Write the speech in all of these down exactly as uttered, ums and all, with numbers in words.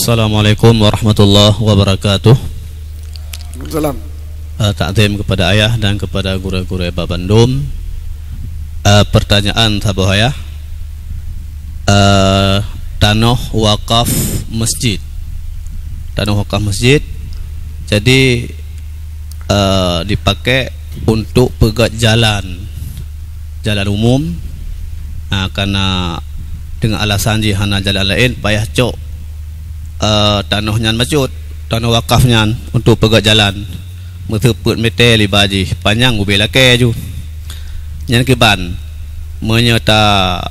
Assalamualaikum warahmatullahi wabarakatuh. Waalaikumsalam. Eh, takzim kepada ayah dan kepada guru-guru bak bandum. Eh, pertanyaan saboh ayah. Eh, tanoh wakaf masjid. Tanoh wakaf masjid. Jadi, eh, dipakai untuk peugöt jalan, jalan umum. Ah, karena dengan alasan jih hana jalan laén, payah cok, eh, tanoh nyan bacut, tanoh wakaf nyan untuk peugöt jalan. Meuteupeuet meter liba jih, panyang ubé lakée ju. Nyan kiban, meunyoe ta-,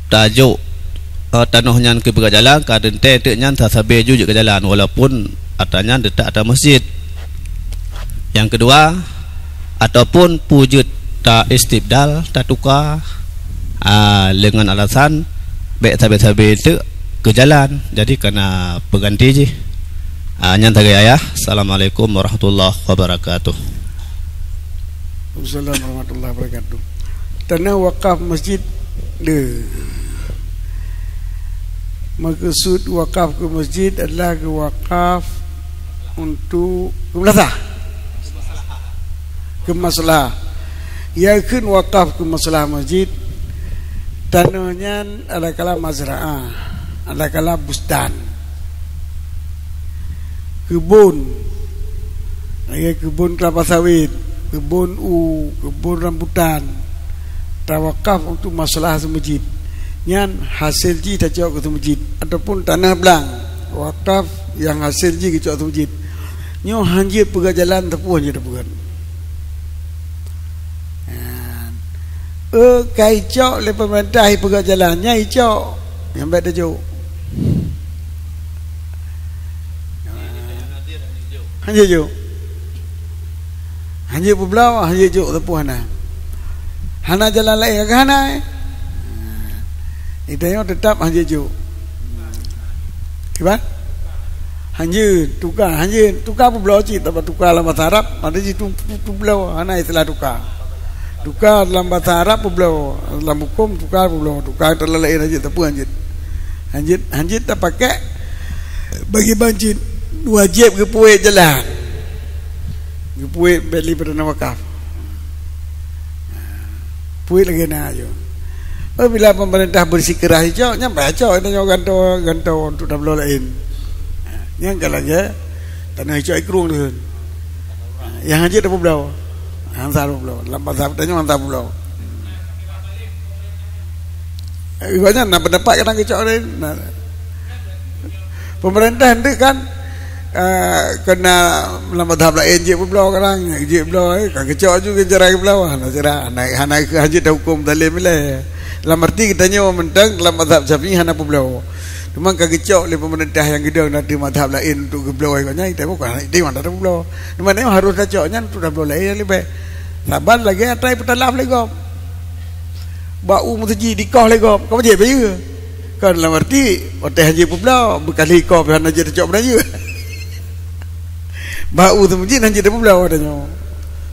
tajok, eh, tanoh nyan keu peugöt jalan, ka teuntée teuk nyan sasabe ju jeuet keu jalan, walaupun atra nyan teutab atra masjid. Nyang keudua, ataupun peue jeuet ta-istibdal, tatuka, ah, deungon alasan bék sabe-sabe teuk keu jalan, jadi kana peuganti jih. Ah, nyan sagai ayah. Assalamualaikum warahmatullahi wabarakatuh. Waalaikumsalam warahmatullahi wabarakatuh. Tanoh wakaf masjid, deh. Meukeusud wakaf keu masjid adalah keu wakaf untuk keu madrasah. Keu masalah. Nyang kheun wakaf keu masalah masjid, tanoh nyan adalah kala mazra'ah, adalah kala bustan. Keubon, lagée keubon kelapa sawit, keubon u, keubon rambutan, tawakaf untuk masalah seumeujid. Nyan hasé jih tacok keu seumeujid, ataupun tanoh blang wakaf nyang hasé jih geucok seumeujid. Nyoe hanjeuet peugah jalan, teupeu hanjeuet teupeugah. Nyan. Eh, ka icok lé peumeurintah ipeugah jalan, nyan icok. Nyang bék teujuk. Hanjeuet juk. Hanjeuet peubloe, hanjeuet juk teupeu hana. Hana jalan laén ka hana, eh. Ita nyoe teutap hanjeuet juk. Kiban? Hanjeuet, tuka, hanjeuet, tuka peubloe cit, tapi tuka lam bahasa Arab, ada cit tu, tu, tu bloe, hana istilah tuka. Tuka dalam bahasa Arab peubloe, dalam huköm tuka peubloe, tuka dalam laén hanjeuet, teupeu hanjeuet. Hanjeuet, hanjeuet tapakai bagi banjit wajéb geupeuék jalan. Geupeuék beli perdana wakaf. Peuék lagée na aju. Apabila pemerintah bersikeras icok, nyan payah cok, nyoe gantoe, gantoe untuk tabloe laén. Nyan ka lagée tanoh icok ikrung tu. Nyang hanjeuet tapeubloe. Hansa tapeubloe. Lam bahasa tanyoe hansa peubloe. Eh, gobnyan na pendapat kadang keucok laén. Nah, pemerintah ndeuk kan, eh, kena lam madhab laén jeuet peubloe kadang, jeuet bloe, eh, ka keucok ju keu cara peubloe. Nah, sira, hana, hana, hana huköm zalim ilée. Lam arti geutanyoe mantong lam madhab Syafi'i hana peubloe. Teuma ka geucok lé pemerintah nyang geudong na di madhab laén untuk geubloe gobnyan, ita bukan, ita mantong peubloe. Teuma nyoe harôh tacok nyan untuk tabloe laén leubeh. Saban lagée atra peutalaf lé gob. Bak u meuseujid dikoh lé gob, ka meujieb bayeue. Kon lam arti, watée hanjeuet peubloe, beukali ikoh pih hana jeuet tacok meunan bayeue. Bak u seumeujid hanjeuet tapeubloe watée nyoe.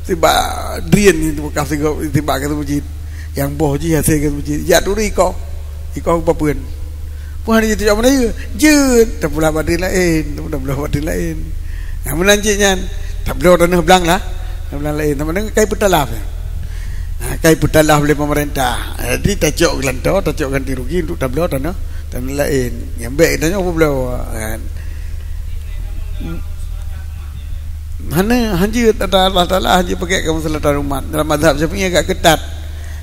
Sibak drien nyan beukah sigob, sibak ka seumeujid. Nyang boh jih hase ka seumeujid. Jak turi ikoh. Ikoh papeuen. Peue hana jeuet tacok meunan bayeue? Jeuet, tapula bak drien laén, tapula bak drien laén. Nyang meunan cit nyan, tabloe tanoh blang lah. Tanoh blang laén, sama dengan kai peutalaf nyan. Ha, kai peutalaf lé pemerintah. Jadi tacok geulantoe, tacok ganti rugi untuk tabloe tanoh, tanoh laén. Nyang bék tanyoe peubloe, kan. Hana, hanjeuet, Allah Taala hanjeuet pakai keu maslahatan umat. Dalam mazhab Syafi'i agak ketat.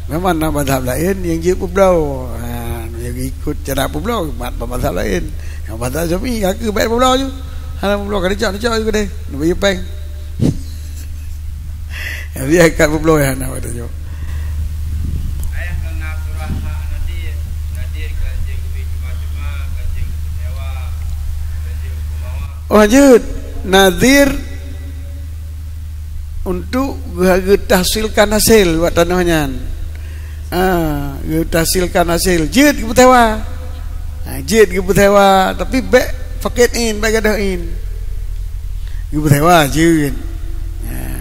Memang na mazhab laén nyang jeuet peubloe. Ha, nyang ikut cara peubloe, umat bak mazhab laén. Nyang mazhab Syafi'i ka keu bék peubloe ju. Hana peubloe, ka dicok, dicok ju keudeh. Neubayeue péng. Nyang biasa ka peubloe hana watée nyoe. Oh, lanjut. Nazir untuk ge-, geutahsilkan hasil bak tanoh nyan. Ah, geutahsilkan hasil. Jeuet geupeusewa. Ah, jeuet geupeusewa, tapi bék fakir in, bék gadôh in. Geupeusewa jeuet. Ah.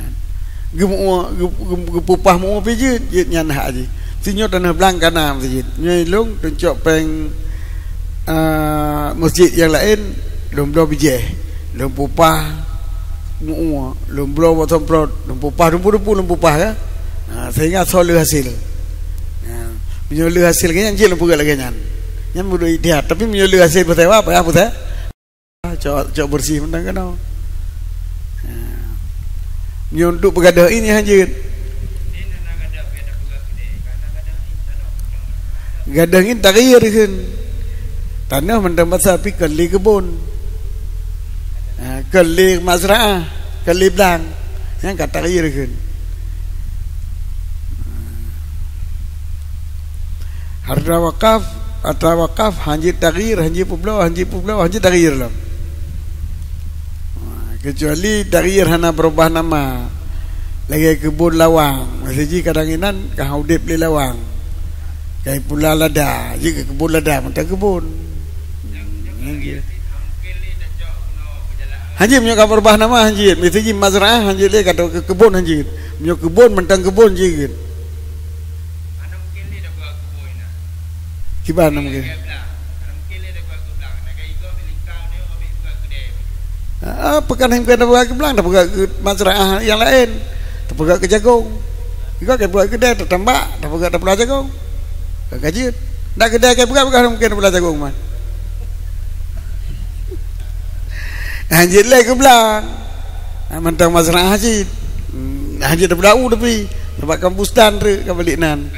Geumeu'ue, geu-, geu-, geupeupah meu'ue pih jeuet, jeuet nyan hak jih. Sinyoe tanoh blang ka na meuseujid. Nyoe lôn teucok péng, ah, Meuseujid nyang laén lôn bloe bijéh, lôn peupah mu'ue, lôn bloe bak semprot, lôn peupah dumpu-dumpu, lôn peupah, kan? Ha, sehingga soe le hasé. Ha, meunyoe le hasé geuh nyan, jeuet lôn peugah lagée nyan. Nyan meunurot ijtihad. Tapi meunyoe le hasé peusewa, payah peusewa. Cok, cok beureuséh mantong keunoe. Ha. Nyoe duek peugadôh ini hanjeuet. Gadôh ini taghayyur kheun. Tanoh mantong basah pih kon lé keubon. Ha, kon lé mazraah, kon lé blang. Nyan ka taghayyur kheun. Harta wakaf, harta wakaf hanjeuet taghayyur, hanjeuet peubloe, hanjeuet peubloe, hanjeuet taghayyur lom. Ha, keucuali taghayyur hana beurubah nama. Lagée keubon lawang, meuseujid kadang inan ka udeb lé lawang. Kai pula lada, jeuet keu keubon lada, mantong keubon. Hanjeuet meunyoe ka beurubah nama, hanjeuet. Meuseujid mazraah, hanjeuet lé, ka keu keubon, hanjeuet. Meunyoe keubon, mantong keubon jeuet. Kiban mungken. Ah, peue ka na mungken tapeugah keu blang, tapeugah keu mazraah nyang laén, tapeugah keu jagong. Igoe ka peugah keu keudè, tatambak, tapeugah tapula jagong. Ka jeuet. Dak keudè ka peugah-peugah mungken tapula jagong man. Hanjeuet lé keu blang. Ha, mantong mazraah cit. Hmm, hanjeuet tapula u tapi, sabab kan bustan treuk ka balik nan.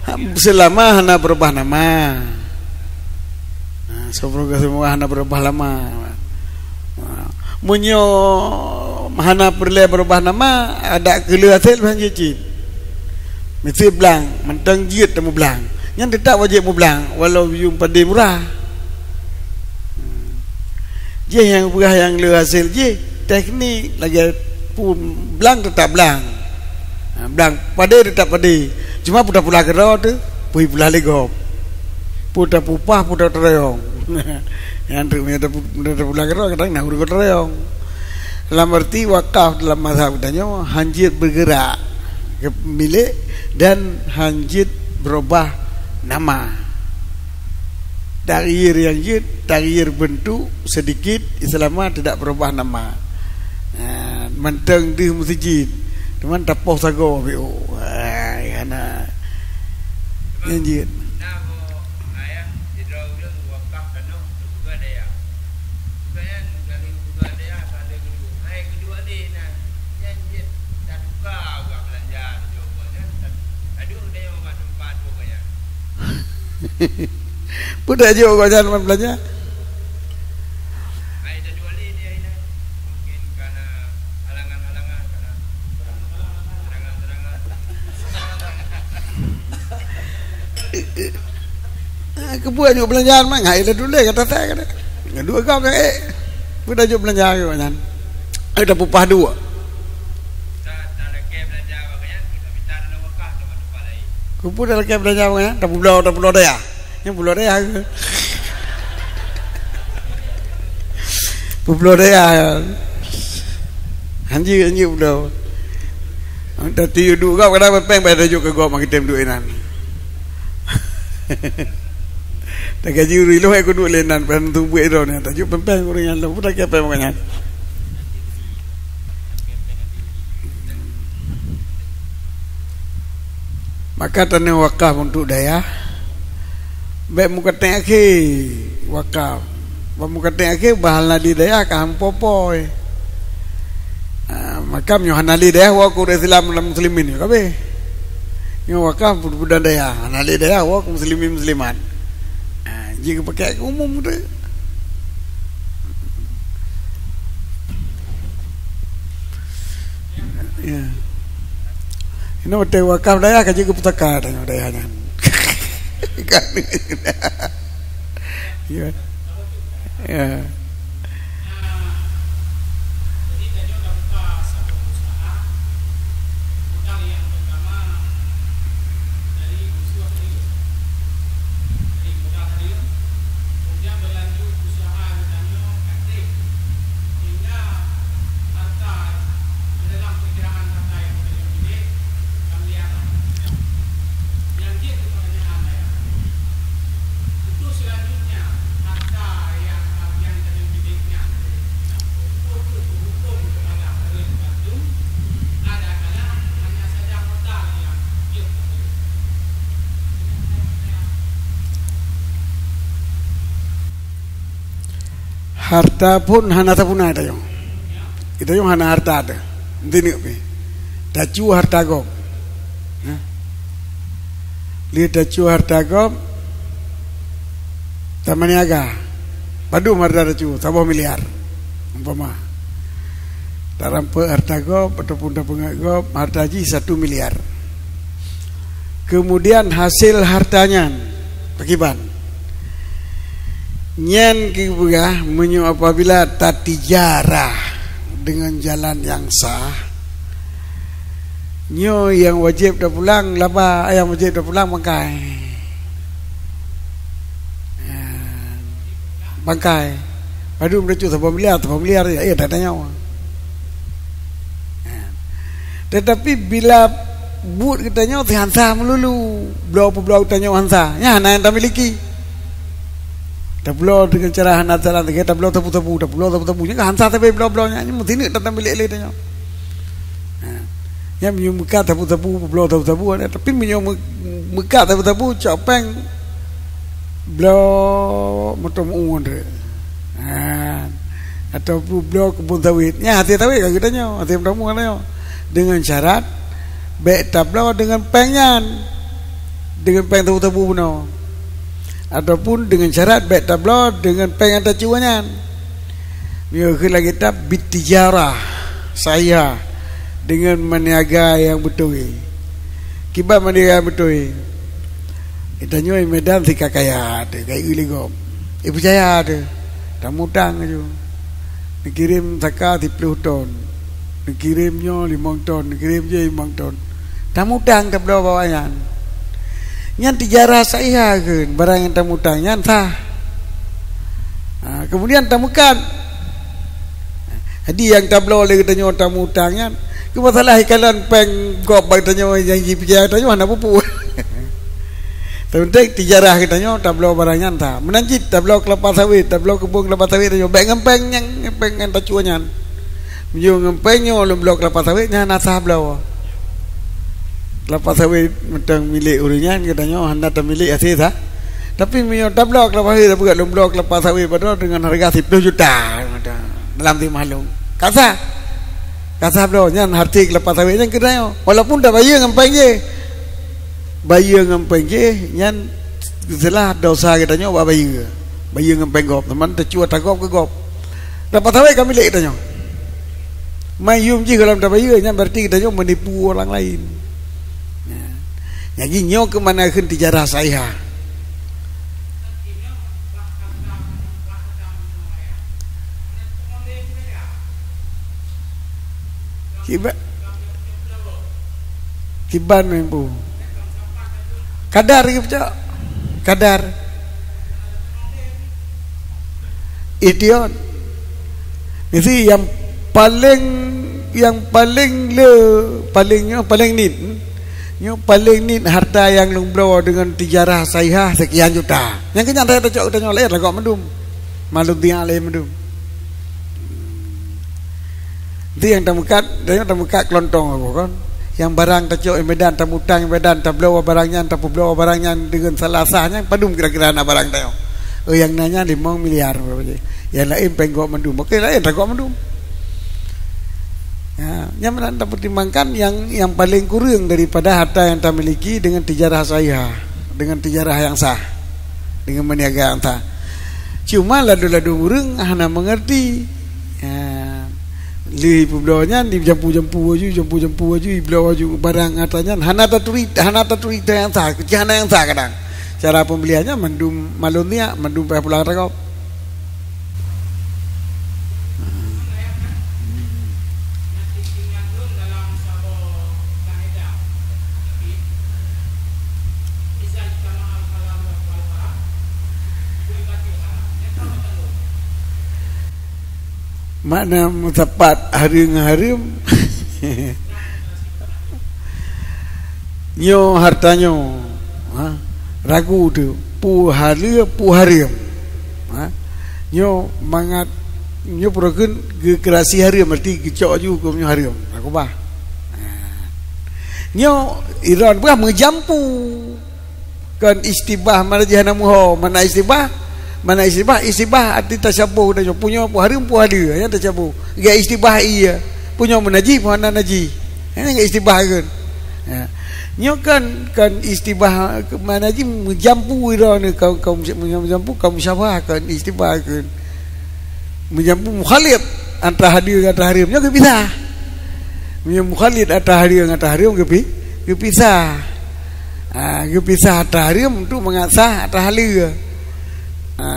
Ha, seulama hana beurubah nama. Ha, seulama hana beurubah nama. Ha, meunyoe hana peureulée beurubah nama, adak keu le hasé hanjeuet cit. Miseue blang, mantong jeuet tameublang. Nyan teutap wajéb meublang, walau yum padé murah. Jih nyang peugah nyang le hasé jih, teknik lagée pun blang teutap blang. Ha, blang padé teutap padé. Cuma peue tapula keudroe teuh, peue pula lé gob. Peue tapupah, peue tatarayong. Nyan teuk meunyoe tapu-, tapula keudroe kadang na ureuëng tarayong. Dalam arti wakaf dalam mazhab geutanyoe hanjeuet bergerak keu pemilik dan hanjeuet berubah nama. Taghayyur nyang jeuet, taghayyur bentuk sedikit, seulama tidak berubah nama. Ha, mantong deuh meuseujid, teuma tapoh sagoe B O. Ha, hana. Nyang jeuet. Peue tajok gobnyan ban beulanja? Ah, keupeue nyok beulanjaan mah, ngai lé dulé kata saya kata. Ngon dua gam nyang ék. Peue tajok beulanjaan keu nyan? Eh, tapupah dua. Keupeue talakée beulanjaan keu nyan? Tapubloe, tapubloe daya. Tapubloe daya. Nyan publoe daya keu. Publoe daya. Hanjeuet, hanjeuet publoe. Tapi duek gob kadang péng, bayar tajok keu gob, makai tem duek inan. Tagaji ureuëng lôn, eh, kuduek lé nan, ban tubuek droe nyan, tajok péng-péng ureuëng nyan lom, peue takée péng ureuëng nyan. Maka tanyoe wakaf untuk dayah, bék meukaténg akhé wakaf. Ban meukaténg akhé, bah hana lé dayah ka hampoe-poe. Ah, maka meunyoe hana lé dayah, woe keu ureuëng Islam dan muslimin nyoe kabéh. Nyoe wakaf budan dayah, hana lé dayah, woe keu muslimin muslimat. Ah, jeuet geupakée keu umum tu. Ya. Inoe watée wakaf dayah ka jeuet keu pusaka tanyoe dayah nyan. Kan? Ya. Ya. Harta pun hana tapuna tanyoe. Tanyoe hana harta teuh. Meudineuk pih. Tacue harta gob. Hah? Lheueh tacue harta gob, tamaniaga. Padum harta tacue, saboh miliar. Umpama. Tarampok harta gob ataupun tapeungét gob, harta jih satu miliar. Kemudian hasil harta nyan, pakiban. Nyan geupeugah, meunyoe apabila tatijarah dengan jalan yang sah, nyoe nyang wajéb tapulang laba, nyang wajéb tapulang bangkai. Bangkai. Padum tacue, saboh miliar, saboh miliar, ya, ya, tanyoe. Tetapi bila buet geutanyoe teuh han sah meululu, bloe peubloe geutanyoe han sah, nyan hana nyang tamiliki. Tabloe deungon cara hana salah, tabloe sabu-sabu, tabloe sabu-sabu, nyan han sah sabe bloe-bloe nyan, meudineuk tan milék lé tanyoe. Ha. Nyan meunyoe meukat sabu-sabu, peubloe sabu-sabu, tapi meunyoe meu-, meukat sabu-sabu, cok péng bloe meuteumeu'ue. Ha. Ataupun bloe keubon sawét. Nyan hasé sawét ka geutanyoe, hasé meuteumeu'ue nyoe. Deungon syarat, bék tabloe deungon péng nyan. Deungon péng sabu-sabu bunoe. Ataupun deungon syarat bék tabloe deungon péng nyang tacue nyan. Meunyoe kheun lagée that, bitijarah sahihah, deungon maniaga nyang beutôi. Kiban maniaga nyang beutôi? Geutanyoe Medan sika kaya teuh, ka ieu lé gob. Ipeucaya teuh, tamutang laju. Neukirém saka siplôh ton. Neukirém nyoe limong ton, neukirém jih limong ton. Tamutang tabloe bak awaknyan. Nyan tijarah sahihah kheun, barang nyang tamutang nyan sah. Ha, kemudian tameukat. Jadi nyang tabloe lé geutanyoe tamutang nyan, keu masalah ikalon péng gob bak geutanyoe nyang jipeucaya geutanyoe hana peue-peue. Teunteng tijarah geutanyoe tabloe barang nyan sah. Meunan cit tabloe keulapa sawét, tabloe keubon keulapa sawét tanyoe bék ngon péng nyang, péng nyang tacue nyan. Meunyoe ngon péng nyoe lôn bloe keulapa sawét nyan hana sah bloe. Keulapa sawét mantong milék ureuëng nyan, geutanyoe hana tamilék hasé sah. Tapi meunyoe tabloe keulapa sawét, tapeugah lôn bloe keulapa sawét bak droe deungon hareuga siplôh juta dalam teumah lôn. Ka sah. Ka sah bloe nyan hareuté keulapa sawét nyan keu tanyoe. Walaupun tabayeue ngon péng jih. Bayeue ngon péng jih nyan seulah dosa geutanyoe bak bayeue. Bayeue ngon péng gob, teuma tacue ata gob keu gob. Keulapa sawét ka milék geutanyoe. Mayum jih gohlom tabayeue, nyan berarti geutanyoe meunipu ureuëng laén. Nyan. Jadi nyoe keuh makna kheun tijarah sahihah. Kiban, kiban meuibu. Kadar geuh peucok. Kadar. Idiot. Misi nyang paleng, nyang paleng le, paleng nyoe, paleng nit. Nyoe paleng nit harta nyang lôn bloe deungon tijarah sahihah sekian juta. Nyang keu nyan tacok geutanyoe laén lagoe mandum. Malum tiang laén mandum. Di nyang tameukat, nyang tameukat keulontong aku kan. Nyang barang tacok i Medan, tamutang i Medan, tabloe barang nyan, tapeubloe barang nyan deungon salah sah nyan, padum kira-kira na barang tanyoe. Oh, nyang na nyan limong miliar, nyang laén péng gob mandum. Oke, laén ata gob mandum. Ya, nyang meunan tapeutimangkan nyang, nyang paleng kureueng daripada harta nyang tamiliki deungon tijarah sahihah, deungon tijarah nyang sah, deungon meuniaga nyang sah. Cuma ladum-ladum ureuëng hana meungerti. Ha, lheueh ipeubloe nyan, dijampu-jampu laju, jampu-jampu laju, ibloe laju barang atra nyan, hana taturi, hana taturi nyang sah, keuci hana nyang sah kadang. Cara pembelian nyan mandum malon niat, mandum payah pulang ata gob. Makna meusapat hareuem ngon hareuem. Nyoe hareuta nyoe, ha? Ragu teuh, peue haleue, peue hareuem. Ha? Nyoe mangat, nyoe peureukeuet geukeurasi hareuem, berarti geucok ju keu nyoe hareuem. Ragu bah. Ha. Nyoe iron bah meujampu. Kon istibah, mana jih hana muho, mana istibah? Mana istibah? Istibah arti tasyabuh dah nyoe. Punyo peue hareuem, peue haleue, nyan tasyabuh. Geuistibah ie. Punyo meunajih, peue hana najih. Nyan geuistibah kan. Ya. Nyoe kan, kan istibah, mana jih meujampu droe ni, kaum, kaum meujampu, kaum musyabahah kan, istibah kan. Meujampu mukhalid antara haleue ngon atra hareuem. Nyoe geupisah. Meunyoe mukhalid atra hareuem ngon atra hareuem geupi-, geupisah. Ha, geupisah atra hareuem untuk meungasah atra haleue. Ha.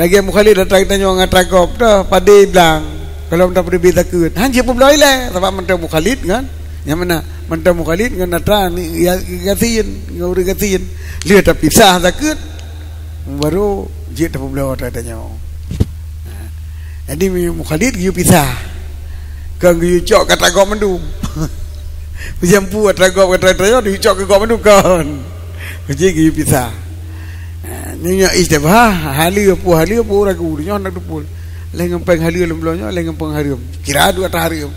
Lagèe mukhalid atra geutanyoe ngon atra gob tu, padé blang. Kalau mantong padé bit takheun. Han jeuet peubloe ilèe, sabab mantong mukhalid ngon, nyang mana? Mantong mukhalid ngon atra ni, ya, gasien, ngon ureueng gasien. Lheueh tapisah takheun, baru jeuet tapeubloe atra geutanyoe. Ha. Jadi, meunyoe mukhalid geuyue pisah. Kon geuyue cok keu atra gob mandum. Meujampu atra gob keu atra geutanyoe, geuyue cok keu gob mandum kon. Jadi geuyue pisah. Ha, nyoe nyan istibah, haleue peue, haleue peue ragu, nyoe hana teupeu. Lheueh ngon péng haleue lom bloe nyoe, lheueh ngon péng hareuem. Kira dua atra hareuem.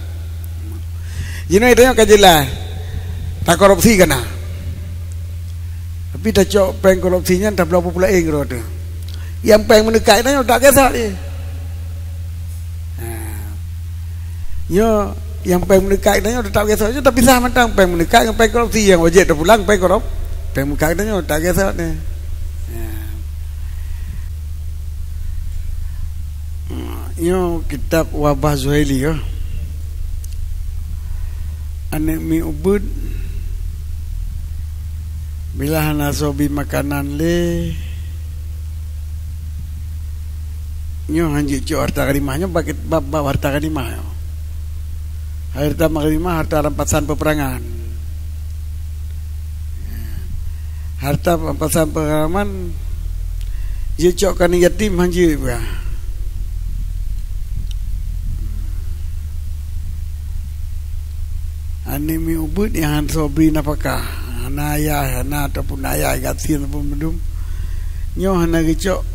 Jinoe tanyoe ka jeulaih. Takorupsi ka na. Tapi tacok péng korupsi nyan tabloe peue laén keudroe teuh. Nyang péng meuneukat tanyoe tak kisah jih. Ha. Nyoe, nyang péng meuneukat tanyoe teutap geuésot, nyoe tapisah mantong péng meuneukat ngon péng korupsi, nyang wajéb tapulang péng korup-, péng meuneukat tanyoe teutap geuésot nyoe. Ya. Nyoe kitab Wahbah Zuhaili, ya. Aneuk miet ubit bila hana soe bi makanan lé, nyoe hanjeuet cok harta ghanimah. Nyoe bak, bab, bab harta ghanimah nyoe. Harta ghanimah, harta rampasan peperangan. Harta rampasan peperangan jeuet cok keu aneuk yatim hanjeuet bah. Aneuk miet ubit nyang hana soe bri nafakah, hana ayah, hana ataupun ayah gasien ataupun mandum, nyoe hana geucok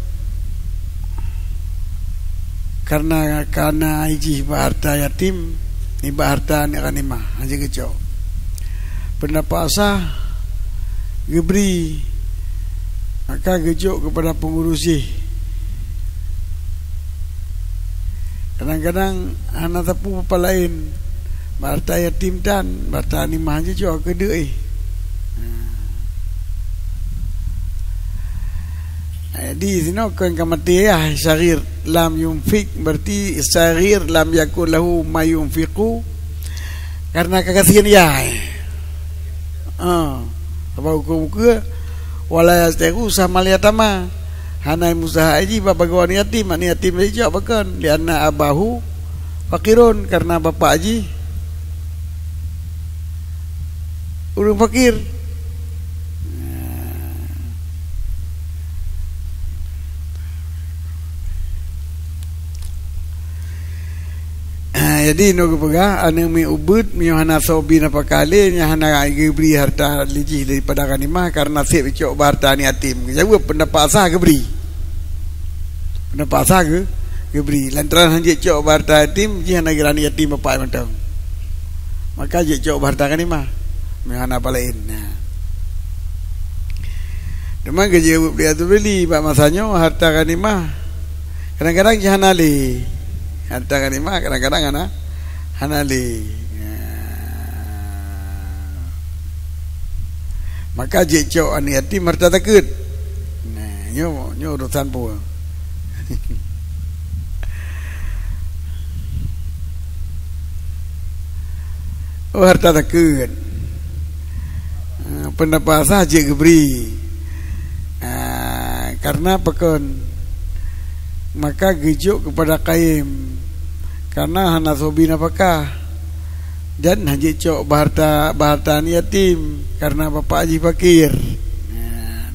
karena, karena jih bak harta yatim, nibak harta aneuk ghanimah, hana geucok. Peundapat sah geubri, maka geujok keupada peungurus jih. Kadang-kadang hana sapeue papa laén, bak harta yatim tan, bak harta ghanimah jih cok keu deuek. Jadi sinoe kon ka maté yah, saghir lam yunfik, berarti saghir lam yakun lahu ma yunfiqu, karena ka gasien yah. Ha, sabab huköm ukeue, wala yastaghisu samal yatama, hana meusaha jih bak bagoe aneuk yatim, aneuk yatim jih cok pakon, lianna abahu faqirun, karena bapak jih ureueng fakir. Ha, jadi, nyoe geupeugah, aneuk miet ubit, meunyoe hana soe bi nafakah lé, nyan hana geubri harta lé jih daripada ghanimah, karena seb icok bak harta aneuk yatim. Geujaweueb, peundapat sah geubri. Peundapat sah geu-, geubri. Lantaran hanjeuet cok bak harta yatim, jih hana geubri aneuk yatim bapak mantong. Maka jeuet cok bak harta ghanimah. Meunyoe hana apa laén. Nah. Teuma geujaweueb lé Abu Bili, bak masa nyoe harta ghanimah kadang-kadang jih hana lé. Harta ghanimah kadang-kadang hana, hana lé. Nah. Maka jeuet cok aneuk yatim harta takheun. Nah, nyoe, nyoe urusan peue. Oh, harta takheun. Ah, peundapat sah jeuet geubri. Ah, karena pakon? Maka geujok keupada qaim. Karena hana soe bi nafakah. Dan hanjeuet cok bak harta, bak harta aneuk yatim, karena bapak jih fakir. Nah.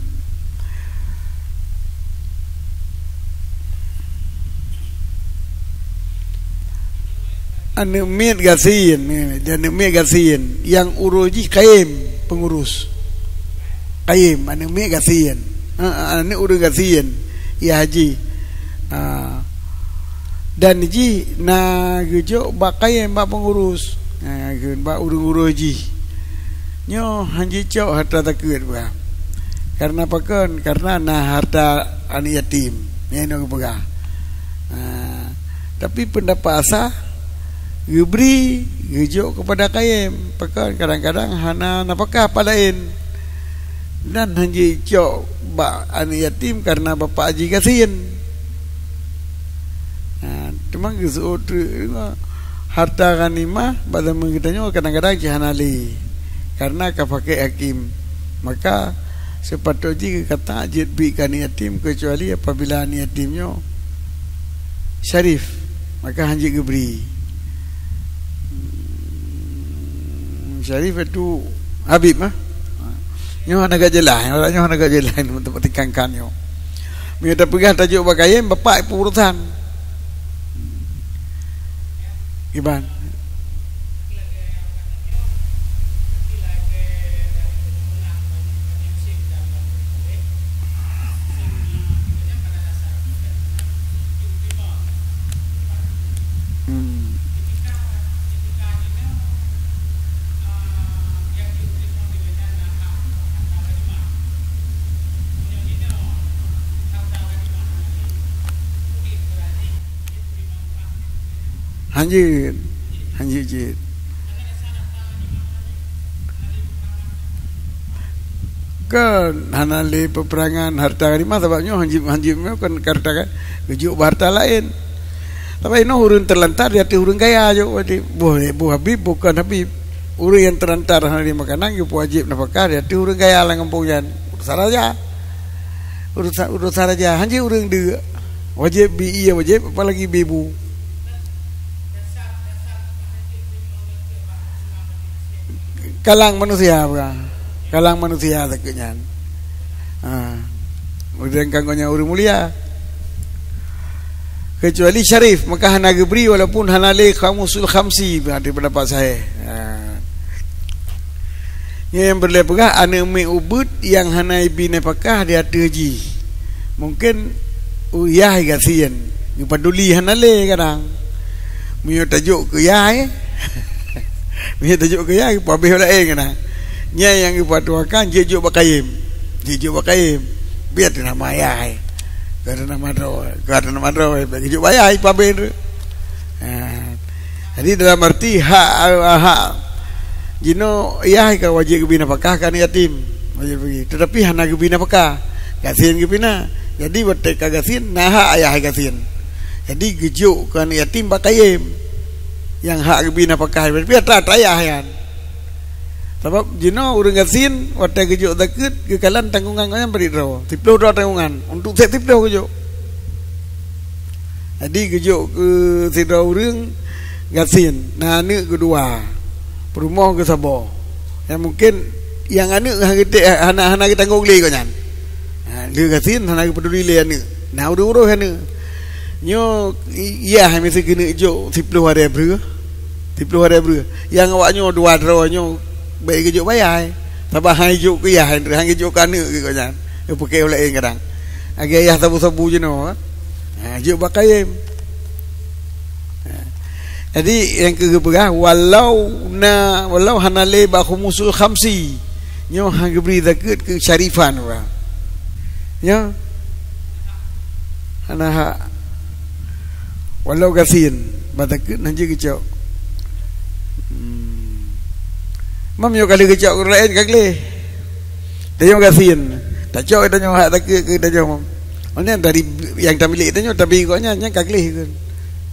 Aneuk miet gasien, eh, aneuk miet gasien, nyang urus jih qaim, peungurus. Qaim, aneuk miet gasien. Ha, ha, aneuk ureueng gasien, yah jih. Ha. Dan jih na geujok bak qaim, bak peungurus. Ha, bak ureueng-ureueng jih. Nyoe hanjeuet cok harta takheun bah. Karena pakon? Karena na harta aneuk yatim. Nyan nyang geupeugah. Ha, tapi pendapat asah, geubri, geujok keupada kayém. Pakon? Kadang-kadang hana nafakah pat laén. Dan hana jicok bak aneuk yatim karena bapak jih gasien. Ha, teuma geuseuôt harta ghanimah bak zaman geutanyoe kadang-kadang cit hana lé, karena ka pakèk hakim. Maka, seupatôt jih geukata jeuet bri keu aneuk yatim, keucuali apabila aneuk yatim nyoe syarif, maka hana jeuet geubri. Syarif itu Habib, ah. Nyoe hana geujeulaih, nyoe hana geujeulaih untuk pertikaikan nyoe. Meunyoe tapeugah tajok bak kayém, bapak pun urusan. Iban. Hmm. Hanjeuet, hanjeuet jeuet. Kan hana lé peperangan harta ghanimah, sabab nyoe hanjeuet, hanjeuet nyoe kan harta, kan geujok bak harta laén. Tapi inoe ureuëng teulantar di ateueh ureuëng kaya jok, berarti boh, boh Habib, bukan Habib. Ureuëng nyang teulantar hana lé makanan, geupeuwajéb nafakah di ateueh ureuëng kaya lam gampông nyan. Urusan raja. Urusan, urusan raja. Hanjeuet ureuëng deuk. Wajéb bi ie, wajéb, apalagi bi bu. Kalang manusia, bukan? Kalang manusia takheun nyan. Ha. Ureuëng kanggo nyan ureuëng mulia. Kecuali syarif, maka hana geubri walaupun hana lé khamusul khamsi, berarti pendapat sahih. Ha. Nyang peureulée peugah, aneuk miet ubit nyang hana ibi nafakah di ateueh jih. Mungkin yah gasien, geupaduli hana lé kadang. Meunyoe tajok keu yah, eh. Meunyoe tajok keu yah, geupabeh laén kadang. Nyan nyang geupatuakan, jeuet jok bak kayém. Jeuet jok bak kayém. Biar teuh nama yah, eh. Ka teuh nama droe, ka teuh nama droe, biar geujok bak yah, ipabeh tu. Ha. Jadi dalam arti hak, hak jinoe yah ka wajéb geubi nafakah keu aneuk yatim. Wajéb geubi. Tetapi hana geubi nafakah. Gasien geubi na. Jadi watée ka gasien, na hak ayah gasien. Jadi geujok keu aneuk yatim bak kayém. Nyang hak geubi nafakah, tapi atra-atra ayah nyan. Sabab jinoe ureuëng gasien, watée geujok zakeuet, geukalon tanggongan gobnyan bri droe. Siplôh droe tanggongan. Untuk sép siplôh geujok. Jadi geujok keu sidroe ureuëng gasien, na aneuk keudua, peurumoh keu saboh. Nyang mungken nyang aneuk hana geutek, hana, hana geutanggong lé gobnyan. Ha, lheueh gasien hana geupeuduli lé aneuk. Na ureuëng-ureuëng aneuk. Nyoe i-, yah miseue keuneuk jok siplôh aré breueh. Siplôh aré breueh. Nyang awak nyoe dua droe nyoe bék geujok bak yah. Sabab han jok keu yah, han geujok keu aneuk geuh gobnyan. Geupeuké ulée kadang. Lagée yah sabu-sabu jinoe. Ha, jok bak kayém. Ha. Jadi, nyang keu geupeugah, walau na, walau hana lé bak khumusul khamsi, nyoe han geubri zakeuet keu syarifan, bah. Nyoe hana hak. Walau gasien, bak zakeuet han jeuet geucok. Hmm. Mam nyoe ka lheueh geucok keu ureuëng laén ka gleh. Tanyoe gasien, tacok tanyoe hak zakeuet keu tanyoe. Meunan dari nyang tamilék tanyoe, tabi gobnyan, nyan ka gleh kheun.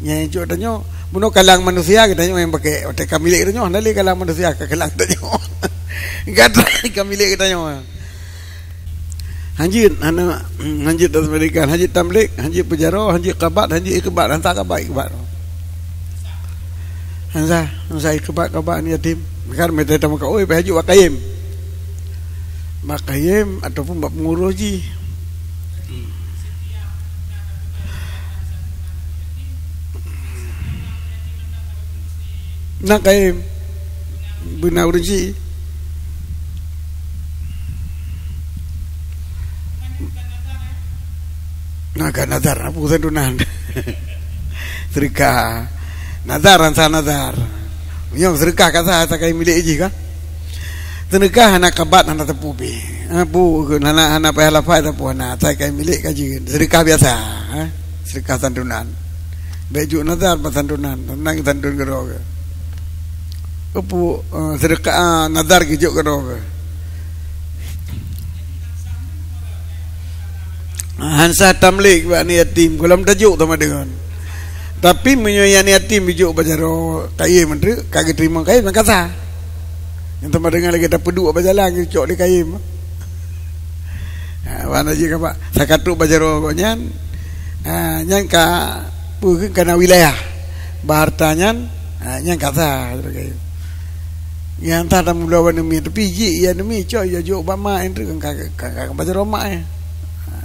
Nyang cok tanyoe, bunoe kalang manusia geutanyoe nyang pakai. Watée ka milék tanyoe, hana lé kalang manusia ka kalang tanyoe. Gata ka milék geutanyoe. Hanjeuet, hana, hanjeuet taseumadikan, hanjeuet tamlék, hanjeuet peujaroe, hanjeuet kabat, hanjeuet ikhtibat, hansa kabat ikhtibat. Hansa, hansa ikhtibat kabat aneuk yatim. Kan meuteumé tameukaôi, payah jok bak kayém. Bak kayém ataupun bak peungurus jih. Na kayém. Beuna ureuëng jih. Na ka nazar, na peue santunan. Seudeukah. Nazar, hansa nazar. Meunyoe seudeukah ka sah, sakai milék jih ka. Seudeukah hana kabat, hana teupeu pih. Ha, bu, hana, hana payah lafai sapeue, hana, asai ka milék ka jeuet. Seudeukah biasa, ha? Seudeukah santunan. Bék jok nazar bak santunan, santunan geusantun keudroe. Keupeue, eh, seudeukah, ah, nazar geujok keudroe. Han sah tamlik bak aneuk yatim, gohlom tajok sama deungon. Tapi meunyoe aneuk yatim jijok bak jaroe kayém, ka geuteurimong kayém, maka sah. Nyang teuma deungon lagée tapeuduek bak jalan, geucok lé kayém. Ha, wan jih ka bak sakatuk bak jaroe gobnyan, ha, nyan ka peue kheun, ka na wilayah. Bak hareuta nyan, ha, nyan ka sah. Nyang sah tameubloe bak aneuk miet, tapi jih aneuk miet cok, ya jok bak mak, nyan ka, ka, ka, ka bak jaroe mak, eh. Ha.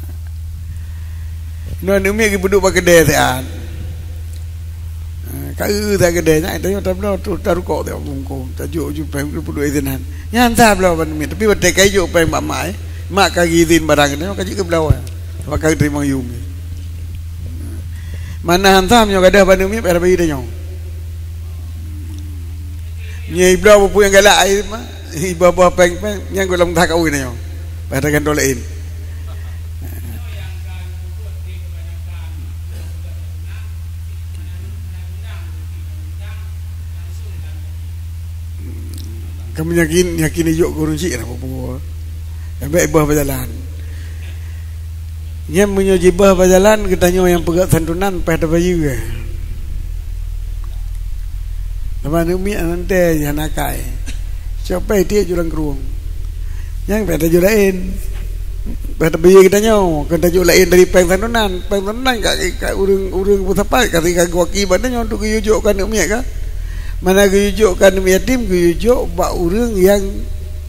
Nyoe aneuk miet geupeuduek bak keudè siat. Eh, ka eu that keudè nyan, tanyoe tabloe tu tarukok teuh bungkôh, tajok ju péng peuduek sinan. Nyan sah bloe bak aneuk miet, tapi watèe ka jijok péng bak mak, eh. Mak ka geuizin barang, tanyoe ka jeuet geubloe. Sabab ka geuteurimong yum. Mana han sah meunyoe gadôh bak aneuk miet, payah bayeue tanyoe. Nyoe ibloe peue nyang galak ai mah, iboh-boh péng-péng, nyan gohlom sah kawen tanyoe. Payah tagantoe laén. Kamu yakin, yakin ijok keu ureueng chik na peue-peue. Bék iboh bak jalan. Nyan meunyoe jiboh bak jalan, geutanyoe nyang peugöt santunan, payah tabayeue. Teuma aneuk miet nyan teuh, nyan akai. Cok péng tiek ju lam krueng. Nyang payah tajok laén. Payah tabayeue geutanyoe, kon tajok laén dari péng santunan. Péng santunan ka, ka ureueng, ureueng peusapat, ka, ka geuwaki bak tanyoe untuk geuyue jok keu aneuk miet ka. Mana geuyue jok keu aneuk yatim, geuyue jok bak ureueng nyang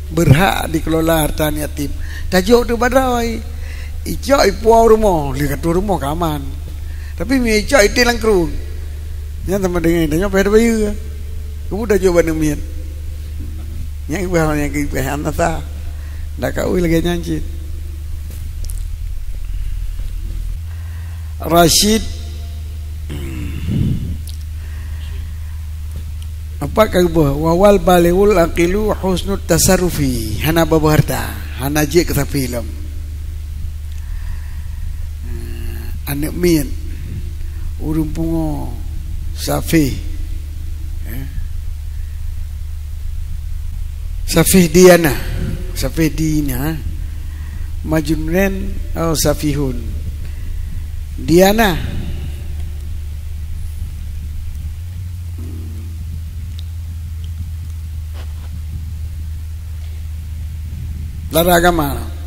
berhak dikelola hareuta aneuk yatim. Tajok teuh bak droe. Icok ipuwoe rumoh, lé ka troh rumoh ka aman. Tapi meunyoe icok item lam krueng, nyan sama deungon tanyoe payah tabayeue. Keupeue tajok bak aneuk miet? Nyan ibarat nyang keu ibarat hana sah. Dak kawen lagèe nyan cit. Rasyid, apa ka geuboh? Wa huwal balighul aqilu husnut tasarrufi. Hana babah hareuta, hana jeuet keu safih lom. Aneuk miet, ureueng pungo, safih. Eh. Safih diyanah, safih dinah. Majnun, oh, safihun. Diyanah. Lara agama.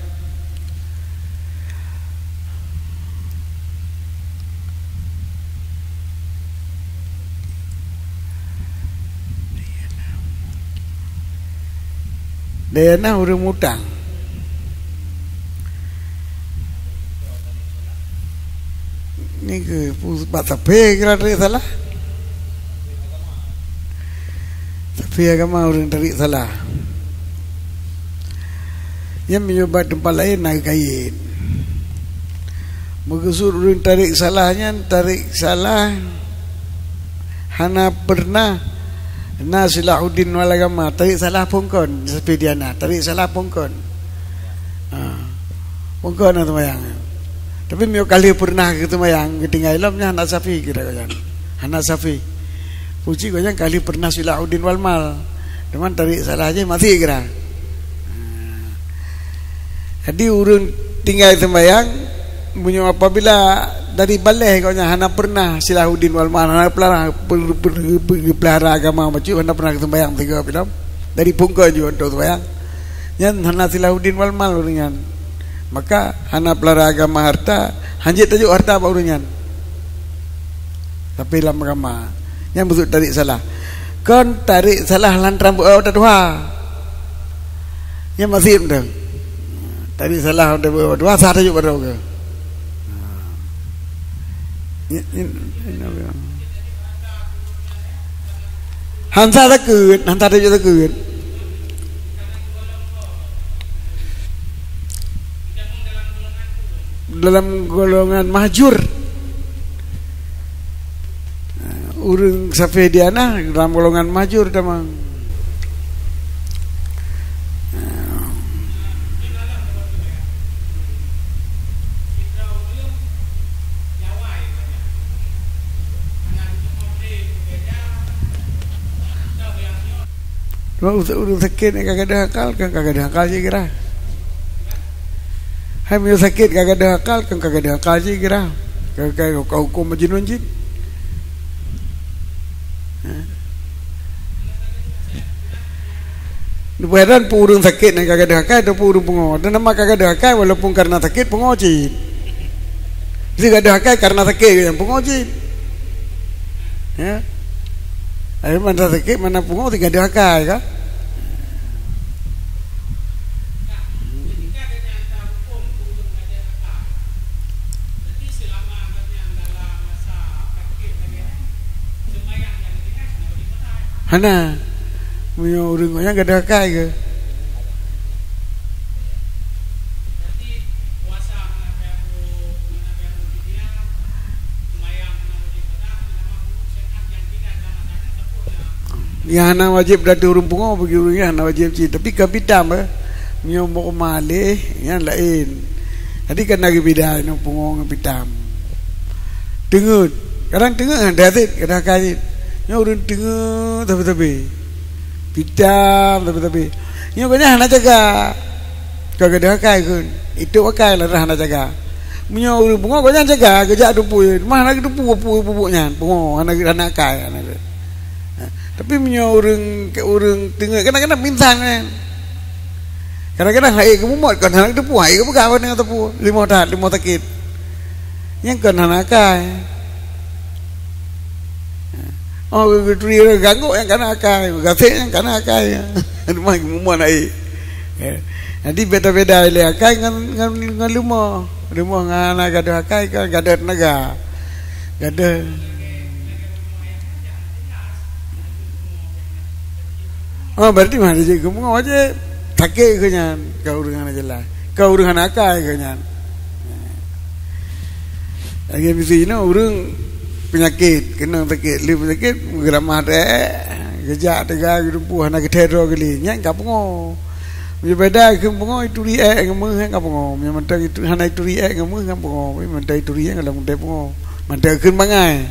Dayanah ureueng mutang. Nyoe keuh peue bak safih kira tarék salah. Safih agama ureueng tarék salah. Nyan meunyoe bak teumpat laén na geukayém. Meukeusut ureueng tarék salah nyan, tarék salah hana peureunah na silahuddin wal agama, tarék salah phon kon, safih diyanah, tarék salah phon kon. Ha. Phon kon na seumayang. Tapi meunyoe ka lheueh peureunah geuseumayang, geutinggai lom, nyan hana safih kira gobnyan. Hana safih. Puji gobnyan ka lheueh peureunah silahuddin wal mal. Teuma tarék salah jih maté kira. Ha. Jadi, ureueng tinggai seumayang, meunyoe apabila dari balèh gobnyan hana peureunah silahuddin wal mal, hana peulara, per-, per-, per-, geupeulahara agama bacut, hana peureunah seumayang sigoe pih lom, dari phon kon jih untuk seumayang, nyan hana silahuddin wal mal ureueng nyan. Maka hana peulara agama hareuta, hanjeuet tajok hareuta bak ureueng nyan. Tapi lam agama, nyan beutôi tarék salah. Kon tarék salah lantaran beu-, oh, tatuha. Nyan maksiet mantong. Tarék salah lantaran beu-, oh, tatuha, sah tajok bak droe keuh. Nyan, nyan, nyan. Han sah takheun, han sah tajok takheun. Dalam golongan mahjur. Ureueng safih diyanah dalam golongan mahjur tamong. Ureuëng sakét ka gadôh akal, kan ka gadôh akal jih kira. Hai meunyoe sakét ka gadôh akal, kan ka gadôh akal jih kira. Ka, ka, ka huköm majnun jih. Ha? Neupeue dan peue ureuëng sakét nyang ka gadôh akai ataupun ureuëng pungo. Dan nama ka gadôh akai walaupun karena sakét pungo cit. Jadi gadôh akai karena sakét nyang pungo cit. Ya. Ai mana sakét mana pungo ti gadôh akai ka? Hana. Meunyoe ureuëng nyan gadôh akai ke? Nyang hana wajéb datu ureuëng pungo bagi ureuëng nyang hana wajéb cit. Tapi ka pitam, eh. Meunyoe meu'umaleh, nyan laén. Jadi kan lagi beda inoe pungo ngon pitam. Teungeut. Kadang teungeut hana that, kadang akai cit. Nyoe ureuëng teungeut sabe-sabe. Pitam sabe-sabe. Nyoe gobnyan hana jaga. Ka gadôh akai kheun. Itôb akai lah hana jaga. Meunyoe ureuëng pungo gobnyan jaga, geujak teupue. Mah hana geuteupu, pu-, pupuk nyan. Pungo, hana, hana akai, hana. Ha, tapi meunyoe ureuëng, ureuëng teungeut, kadang-kadang pingsan kan. Kadang-kadang hai geumumot, kon hana teupue, hai geupeugah bak teungoh teupue. Limoh that, limoh sakét. Nyang kon hana akai. Oh, geuturi ganggu nyang kana akai, gasek nyang kana akai. Rumah geumumot hai. Ya. Jadi beda-beda lé akai ngon, ngon, ngon leumo. Leumo ngon hana gadôh akai, kan gadôh teunaga. Gadôh. Oh, berarti mah dia geumeu'ah aja. Sakét keu nyan, ka ureuëng hana jeulaih. Ka ureuëng hana akai keu nyan. Lagée miseue inoe ureuëng peunyakét, keunong sakét, lé peunyakét, geuramah teuh, geujak teuga, geuteupeue, hana geuthèe droe geulé, nyan ka pungo. Meunyoe beda keu pungo, ituri ék ngon méuh, nyan ka pungo. Meunyoe mantong itu, hana ituri ék ngon méuh, nyan pungo. Meunyoe mantong ituri ék, ngon méuh, pungo. Mantong kheun bangai.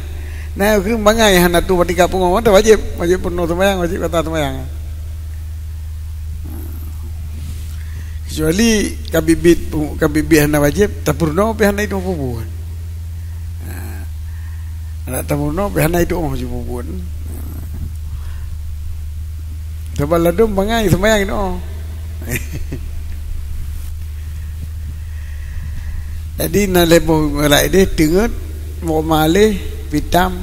Na kheun bangai hana tuh bak tingkat pungo, mantong wajéb, wajéb peunoh seumayang, wajéb kata seumayang. Kecuali ka biet-biet, ka biet-biet hana wajéb, tapeurunoe pih hana itu peubuet. Ha. Hana tapeurunoe pih hana itu oh peubuet. Sabab ladôm bangai seumayang itu oh. Jadi na lhèe boh rot deh, teungeut, meu'umaleh, pitam,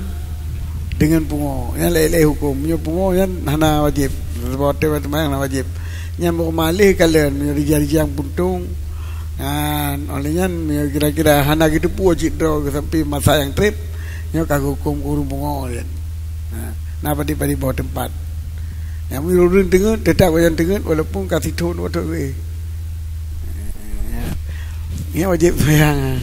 deungon pungo. Nyan lhèe-lhèe huköm. Meunyoe pungo nyan hana wajéb. Sabab watèe seumayang hana wajéb. Nyan meu'umaleh kalon, meunyoe rijang-rijang puntông. Nyan, óh lheueh nyan, meunyoe kira-kira hana geuteupeue cit droe sampoe masa nyang trép, nyoe ka geuhuköm keu ureuëng pungo nyan. Na, na padub-padub boh teumpat. Nyang meunyoe ureuëng teungeut, teutap gobnyan teungeut walaupun ka sithôn watèe. Nyan wajéb seumayang.